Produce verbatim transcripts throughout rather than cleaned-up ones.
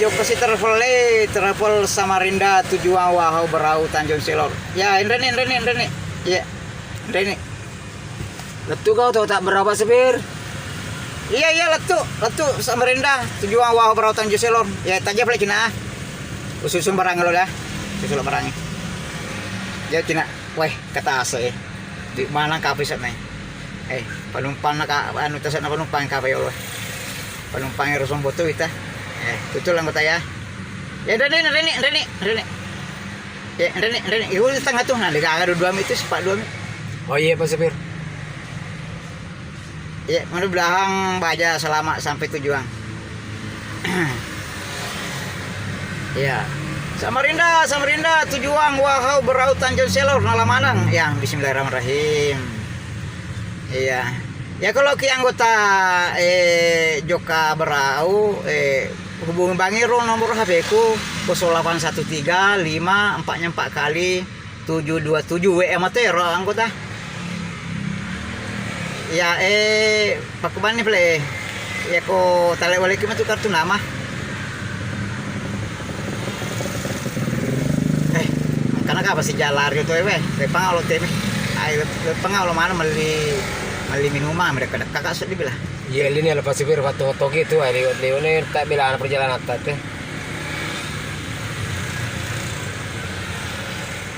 Jokka si travel e, travel Samarinda tujuan Wahau Berau Tanjung Selor. Ya, enreni, enreni, enreni. Iya, enreni. Lettu kau tau tak berapa, Sipir? Iya, iya, lettu, lettu Samarinda tujuan Wahau Berau Tanjung Selor. Ya, taja pale kina. Ususun barang lo dah. Ususun barang. Ya, kina. Weh, kata ase, eh. Di mana kafe sana? Eh, penumpang na ka, anu, tasana penumpang kafe, ya Allah. Penumpang yang resong botol kita. Eh, betul anggota ya. Ya, Reni, Reni, Reni, Reni. Ya, Reni, Reni. Itu setengah tuh, nah, dega dua mi itu, sepak dua mi. Oh iya, Pak Supir. Iya, mana belahang baja selamat sampai tujuan. Iya. Samarinda, Samarinda, tujuan Wahau Berau Tanjung Selor, nala maneng. Ya, bismillahirrahmanirrahim. Iya. Ya, kalau ki anggota, eh, Joka Berau, eh, hubungi Bang Iro nomor H P-ku, kosong delapan satu tiga lima empat empat kali tujuh dua tujuh, W A matero anggota. Ya, eh, pakkubanni pale, eh. Ya, ko tale waleki matu kartu nama. Eh, karena apa sih jalan itu, eh, weh? Lepang alo teme. Ai, lepang alo mana meli, meli minuman, mereka dekat, Kak, sedih bilang. Iya, ini adalah Pak Supir, patung toki itu, ai, liwat-liwat ini, tak bilang perjalanan tadi.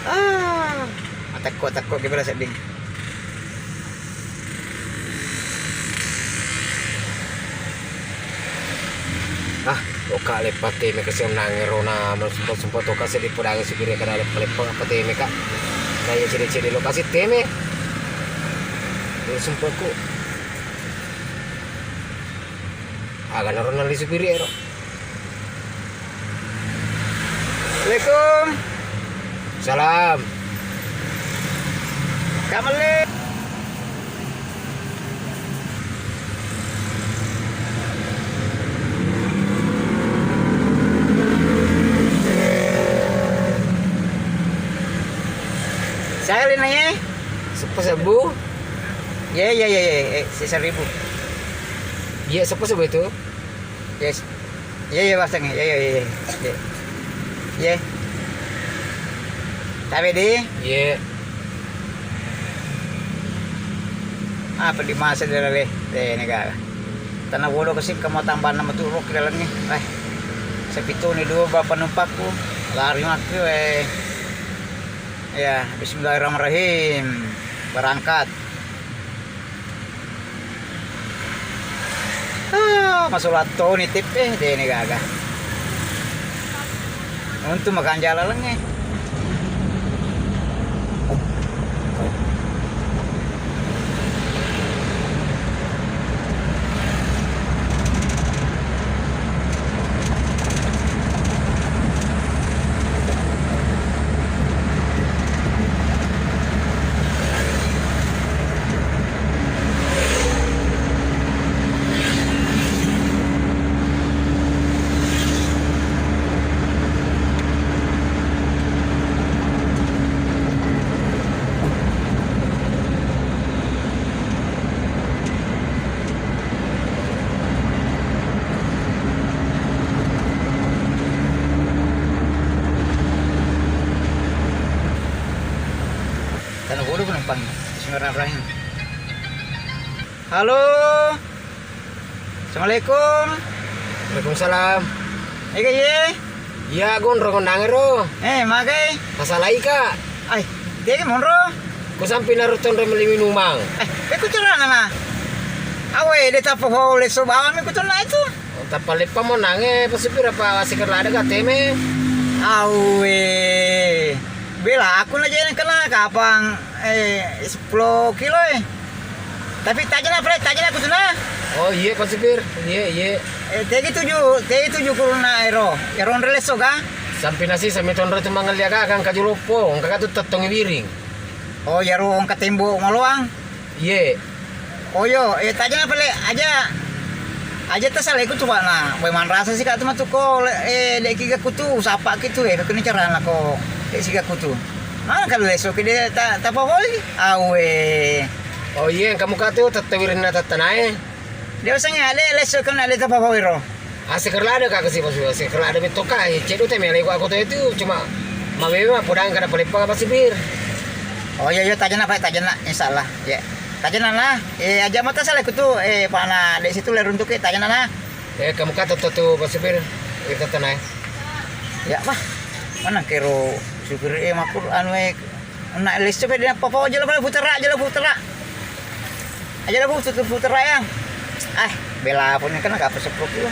Ah, matekko-tekko ki bela sedding. Ah, oka leppa teme kasi onnang ero na, sempat-sempat oka seddi podangi supir kada leppa-leppa apa teme, Kak. Na iya cede-cede lokasi teme. Sempat ku. Aga naro nalli supir ero. Assalamualaikum. Salam. Kamelle. Saya Lina, ye. Sepuluh ribu. Ye, ye, ye, ye, eh, sisa ribu. Iya, sepuluh ribu itu. Yes. Iya, iya, Basteng. Iya, iya, iya, iya. Iya. Iya. Tabe di? Iya. Apa di masa dia lale? Eh, negara. Tanah bodoh kesing kamu tambah nama turuk di dalamnya. Eh. Sepituni dua bapak numpakku. Lari mati, eh. Ya, bismillahirrahmanirrahim. Berangkat. Ah, masulatto ni tippe, dene gaga. Untung makanja lalengnge. Tano bodo penumpang. Bismillahirrahmanirrahim. Halo. Assalamualaikum. Waalaikumsalam. Ega ye? Iya, gonro ngonnangero. Eh, magai? Masalai, Kak. Ai, tegi monro? Ko sampai naruh tonro meli minumang. Eh, peku carana na? Awe, de tappa ho leso bawang mi kutuna itu. Oh, tappa leppa monange, pasipira pa siker lada gateme. Awe. Bela aku na jena kena kapang, eh, sepuluh kilo, eh. Tapi tajana pale, tajana kutuna. Oh, iye, Pak Supir. Iye, iye. Eh, tegi tuju, tegi tuju kuruna ero. Ero onre lesso ga? Sampi nasi sami tonro tu mangelli aga, aga engka juloppo, engka tu tettongi wiring. Oh, iyaro engka tembo maloang. Iye. Oh, yo, eh, tajana pale aja. Aja tasaleku tu, Pak, na. Boy manrasa sika tu matu ko, eh, de kiga kutu, sapa kitu, eh, kuni carana ko, de siga kutu. Mana kalau lesso ki de ta, tapapoli? Awe. Oh, iye, engka muka tu, tette wirinna tettanae. De usangi ale, lesso kena ale tapapoli ro. Ah, seker lada ka kasi Pak Supir, seker lada metto ka, eh, ceddo te mele ko aku to itu cuma mawewe ma podang kada paleppa Pak Supir. Oh iya, iya, tajana, Pak, tajana, insyaallah. Ya. Tajana nah, eh, aja mata salah kutu, eh, Pak na de situ le runtuk, eh, tajana nah. Eh, kamu kata to tu Pak Supir, eh, kata nae. Ya, Pak. Mana kero supir, eh, makur anu, eh, Onna lesso pe de nappa pau, aja lo putera, aja lo putera. Aja lo putu-, putera ya. Ah, bela pun kena kapa sepuluh kilo.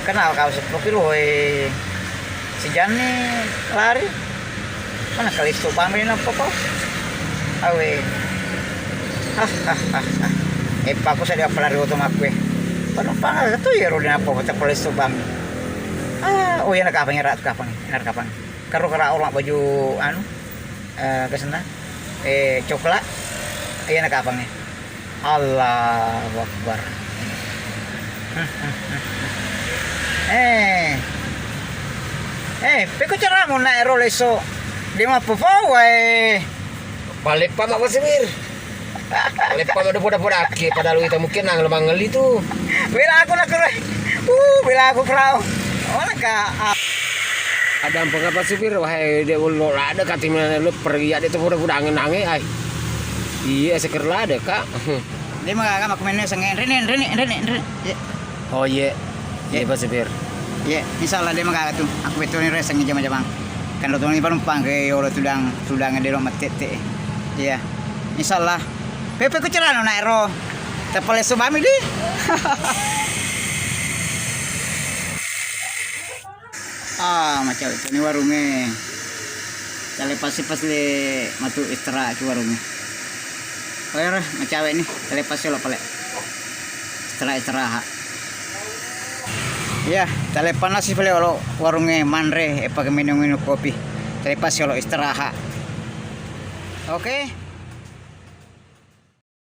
Kena kapa sepuluh kilo, eh. Sijani lari. Mana kalesso bami nappa pau. Awe. Hah, hah, hah, hah. Eh, paku sa dia pelari oto makku, eh. Penumpang tu ya rode nappa pau, tak kalesso bami. Ah, oh ya, nak kapang ya, rak kapang. Nak kapang. Karo kara orang baju anu, eh, kesenna, eh, coklat. Iya, nak kapang, eh. Allahu Akbar. Eh. Eh, peko caramu naik roleso. Dia mah pepau, eh. Balik pa mak Pak Supir. Leppa madu poda-poda ake, padahal wita mungkin nang lemang ngelli tu. Bela aku nak kere. Uh, bela aku kerau. Mana ka? Ah. Ada apa Pak Supir? Wahai de ullo lada kati mana lu pergi ya de tu poda-poda angin angin ai. Iya seker lada kak. Dia mah kak aku mainnya sengen rene rene rene rene. Ya. Oh iye. Iye, Pak Supir. Iye, insyaallah de' magaga tu. Aku betul ni reseng jama-jamang. Kan lo toni penumpang ke yolo tudang, tudang de' lo matette. Iya. Insyaallah. Pepe ku cerano naik ro. Tepale subami di. Ah, macam itu ni warunge. Tale pasti pas le matu istirahat ke warunge. Oh iya, macawe ni, tale pasti lo pale. Istirahat, istirahat. Iya, tale panasi pale olo warunge manre, e pake minum-minum kopi. Tale pasti olo istirahat. Oke.